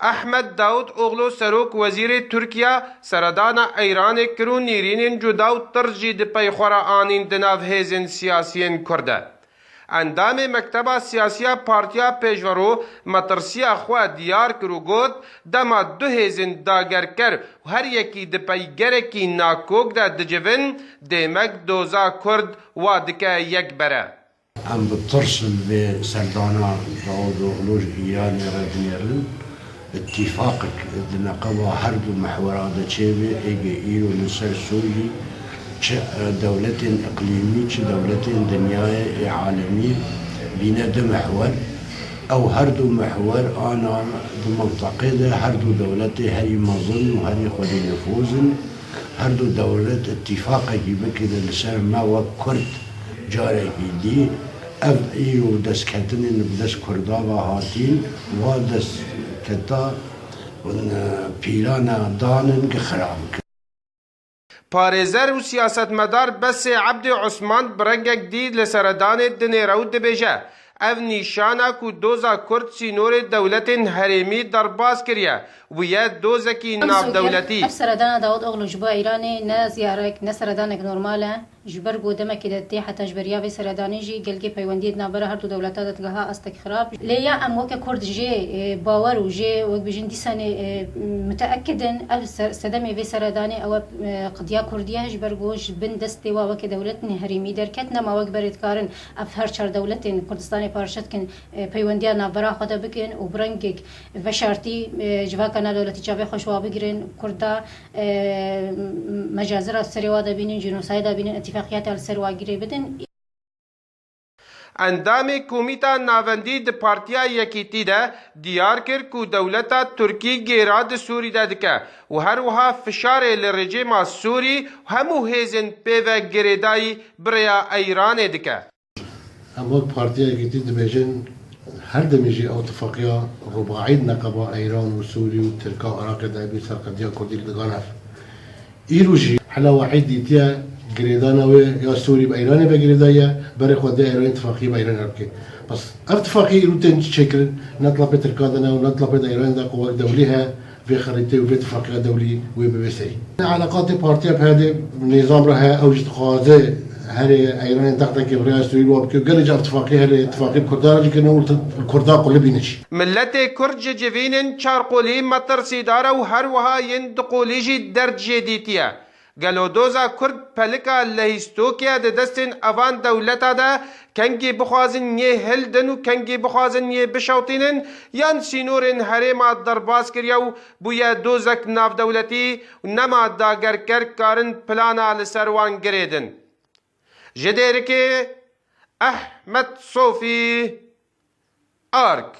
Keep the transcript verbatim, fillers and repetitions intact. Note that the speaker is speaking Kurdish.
Ehmed Dawutoglu serok wezîrê Tirkiye seredana Îranê kir û nêrînên cuda û tirş jî di pey xwe re anîn di nav hêzên siyasiyên Kurd de. Endamê Mekteba Siyasî ya Partiya Pêşverû metirsiya xwe diyar kir û got, dema du hêzên dagerker û her yekî di peygerekî nakok de dicivin, dêmek doza Kurd wa dike yekbere. Em bi tirs li vê serdana Dawutoglu ji Îranê re dinêrin. Îtîfaqek di neqeba her du mihwera de çêbe, êgê îro li ser Sûrî çi, e, dewletên iqlîmî, çi dewletên dinyayê ê alemî bîne du mihwer. Ew her du mihwer ana di minteqê de her du dewletê herî mezin û herî xwedî nifûz in. Her du dewlet îtîfaqekî bikine li ser me wek Kurd carekî dî. Ev îro destketinên bi dest Kurda ve hatîn, va destketa pîlana dan in ki xirab bikin. Parêzer û siyasetmedar Besê Ebdî Osman bi rengek dî li seredanê dinêre û dibêje, ev nîşana ku doza Kurd sînorê dewletên herêmî derbas kiriye, bûye dozekî navdewletî. Ev seredana Dawutoglu ji bo Îranê ne ziyarek, ne seredanek normal e. Ji ber ku demekê de tê, heta ji beriya vê seredanê jî gelkê peywendiyê di navbera her du dewleta de digeha astek xirab. Lê ya em weke Kurd jê, e, bawer û jê, wek bijin dîsanê, e, müteekid in, ev ser-, sedemê vê seredanê ew e, e, qediya Kurdî ye, ji ber ku ji bin destê wa weke dewletên herêmî derket, nema wek berê dikarin ev her çar dewletên Kurdistanê parçe dikin, e, peywendiya navbera xwe de bikin û bi rengek veşartî, e, civaka navdewletî çavê xwe ji wa bigirin, Kurda, e, mecazira li serê wa de bînin, cînosayda bînin, îtîfaqiyata li ser wa girê bidin. Endamê Komîta Navendî di Partiya Yekîtî de diyar kir ku dewleta Tirkî gêra di Sûrî de dike û her wiha fişarê li rejîma Sûrî û hemû hêzên pê ve girêdayî bi rêya Îranê dike. Em wek Partiya Yekîtî dibêjin, her demê jî ew tifaqiya rubaî di neqeba Îran û Sûrî û Tirka û Iraqê de hebî ser qediya Kurdî li digan hev. Îro jî hela wehî dîtiye girêdana wê ya Sûrî bi Îranê ve girêdaye, berê xwe dê Îranê tifaqiyê bi Îranê re bike. Bes ev tifaqiyê îro tên çêkirin, ne di lapê Tirkan de ne û ne di lapê de Îranê de ku wek dewlî he, vê xerîtê û vê tifaqiya dewlî wê bibe serî. Eleqatê Partiya P H D nîzam re heye, ew jî dixwaze herê Îranê dextekê bi rêya Sûrî wa bike û gelê cih ev tifaqî herê tifaqî bi Kurdan re jî kirine û li Kurda qulibîne jî. Miletê Kurd ji civînên çarqolî metirsîdar e û her wiha yên duqolî jî derd jê dîtiye. Gelo doza Kurd pelika lehîstokê ye di destên evan dewleta de, kengî bixwazin yê hildin û kengî bixwazin yê bişewtînin, yan sînorên herêma derbas kiriye û bûye dozek navdewletî û nema dagerker karin plana li ser wan girêdin. Ji Dêrikê, Ehmed Sofî, Ark.